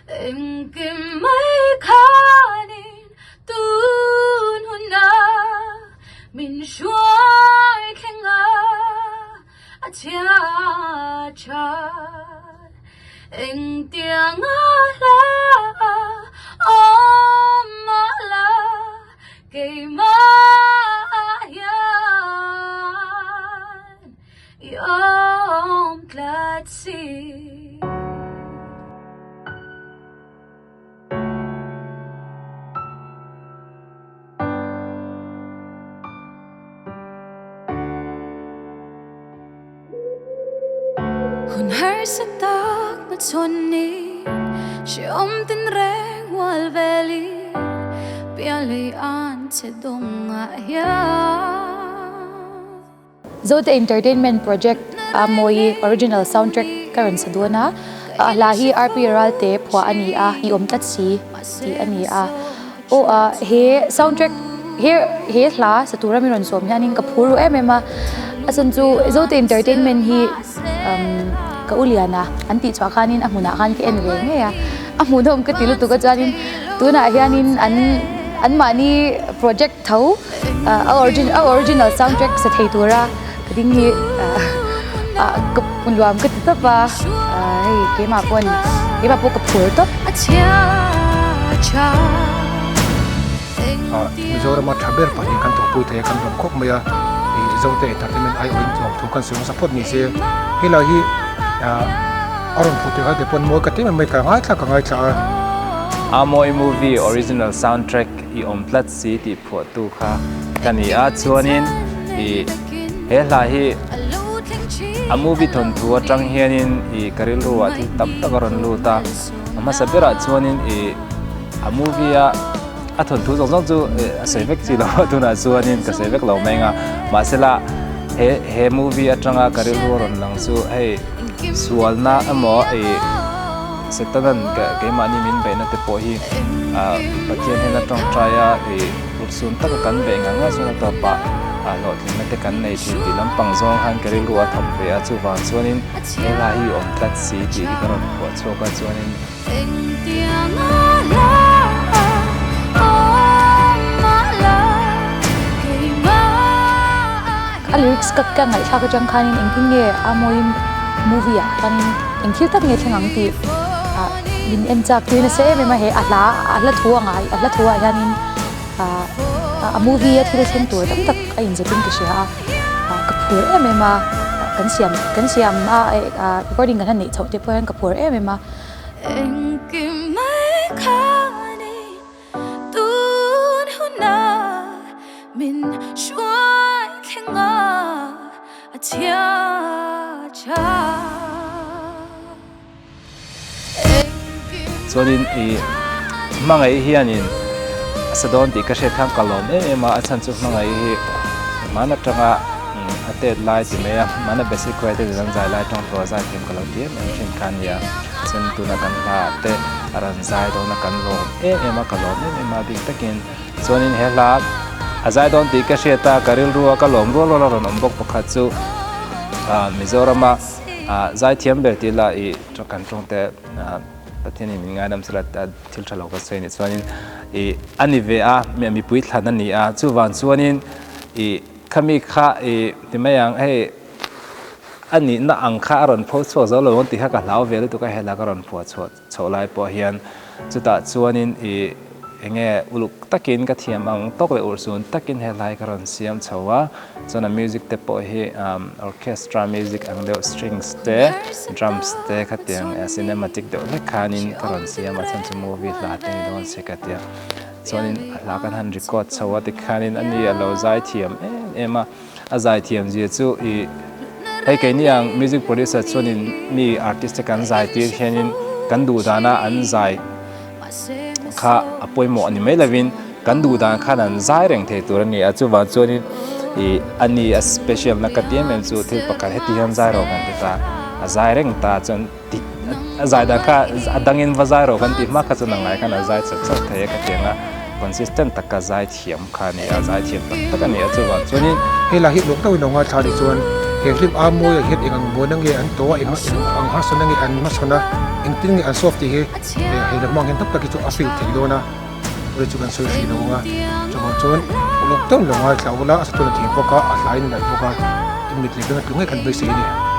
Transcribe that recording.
Engkim mai khanin tun huna min hruai thleng a, a chhia that. Engtiang a hla awm mah la keimah hian i awm tlat si. Hun harsa tak hmachhawn-in hrehawm tinreng hual velin pialei an che dawngah hian. Zote Entertainment Project a mawi original soundtrack ka rawn sa dawn a, a hla hi RP Ralte phuah a ni a, i awm tlat si tih a ni a. Aw a he soundtrack he he hla sa tura min rawn sawm hianin ka phur ru em em a, a chhan chu Zote Entertainment hi ka u lian a an tih chhuah khanin a hmunah khan ka en ve ngei a, a hmuhnawm ka ti lutuk a chuanin tunah hianin an anmahni project tho a original soundtrack sa thei tura ka ding hi ka nuam ka ti tawp a hei keimah pawn keimah pawh ka phur tawp. Mizorama tha ber pahnih kan thawhpui thei a kan lawm khawp mai a ih Zote entertainment aiawhin lawm thu kan sawi hmasa phawt ni se helai hi a rawn phuh tir kha ke pawn mawi ka ti em em mai ka ngaithla ka ngaithla a. Amawi movie original soundtrack i awm tlat si tih phuahtu kha ka ni a, chuanin ih he hla hi a movie thawnthu atang hianin ih ka rilru ah thil tam tak a rawn lut a, a hmasa berah chuanin ih a movie a a thawnthu zawng zawng chu a sawi vek chi lo a tunah chuanin ka sawi vek lo mai ang a, mahsela he he movie atanga ka rilru a rawn lang chu hei sualna emaw ih. Setanan keimahni min beihna te pawh hi Pathian hian a tawngtai a, ih urhsun taka kan beih ngang ngang chuan a tawpah hlawhtlinna te kan nei thin tih lampang zawng khan ka rilru a thawk ve a, chuvang chuanin he hla hi awm tlat si tih hi ka rawn phuah chhuak a, chuanin. A lyrics ka ka ngaihthlak atang khanin engtin nge a mawiin movie ah khanin eng thil tak nge thleng ang tih ah min en chak tui nasa em em a he a hla a hla thu ang ah a hla thu ah hianin ah a movie a thil thleng tur tam tak a inzep in ka hria a ah ka phur em em a kan siam kan siam a ah recording kan han neih chhoh te pawh hian ka phur em em a. Engkim mai khanin Tun huna min hruai thleng a, a chhia tha. Chuanin i hmangaih hianin a sa dawn tih ka hriat khan ka lawm em em a, a chhan chu hmangaih hi hman atanga a tet lai ti mai a, hmana basic choir te an zai lai atang tawh a zai thiam ka lo ti em em thin kha a nia. Chuan tuna kan hla ah te a rawn zai dawn a kan lawm em em a ka lawm em em a bik takin chuanin he hla a zai dawn tih ka hriat a ka rilru a ka lawm rual rual a rawn awm bawk pakhat chu ah Mizorama ah zai thiam ber tih lah ih kan tawng te ah Pathianin min ngaidam sela thil tha lo ka sawi a nih chuanin ih a ni ve a mipui thlan a ni a chuvang chuanin ih khami kha ih ti mai ang hei. A nihna ang kha a rawn pho chhuak zo lo ang tih kha ka hlau ve lutuk a, helai ka rawn phuah chhuah chhoh lai pawh hian chutah chuanin ih eng nge uluk takin ka thiam ang tawk leh urhsun takin helai ka rawn siam chho a, chuan a music te pawh hi orchestra music ang deuh strings te drums te khatiang cinematic deuh hlek khanin ka rawn siam a, chhan chu movie hla te ni dawn se ka tia chuanin a hla kan han record chho a tikhanin ani a lo zai thiam em em a. A zaithiam zia chu ih hei keini ang music producer chuanin mi artist te kan zai tir hianin kan duh dana an zai kha a pawimawh ni mai lovin kan duh dan khan an zai reng thei tur a ni a chuvang chuanin ih a ni a special na ka ti em em chu thil pakhat heti hian zai rawh kan ti ta a zai reng ta chuan tik a zai dan kha a dangin va zai rawh kan tih hma kha chuan a ngai khan a zai chawt chawt thei a ka ti ang a consistent taka zai thiam kha a ni a zai thiam tak tak a ni a chuvang chuanin Hei lah hi lawk deuhin lo ngaithla anih chuan He hlim a mawiah hian eng ang buaina nge an tawh a, eng ang harsatna nge an hmachhawn a, engtin nge an solve tih hi hei la hmang hian tam tak hi chu a feel theih dawn a, ri chu kan sawi hrih lo ang a, chuvang chuan uluk deuh lo ngaithla ula a sa tuna thing bawk a, a hlaiin laih bawk a, i mit leh beng a tlu ngei kan beisei a ni.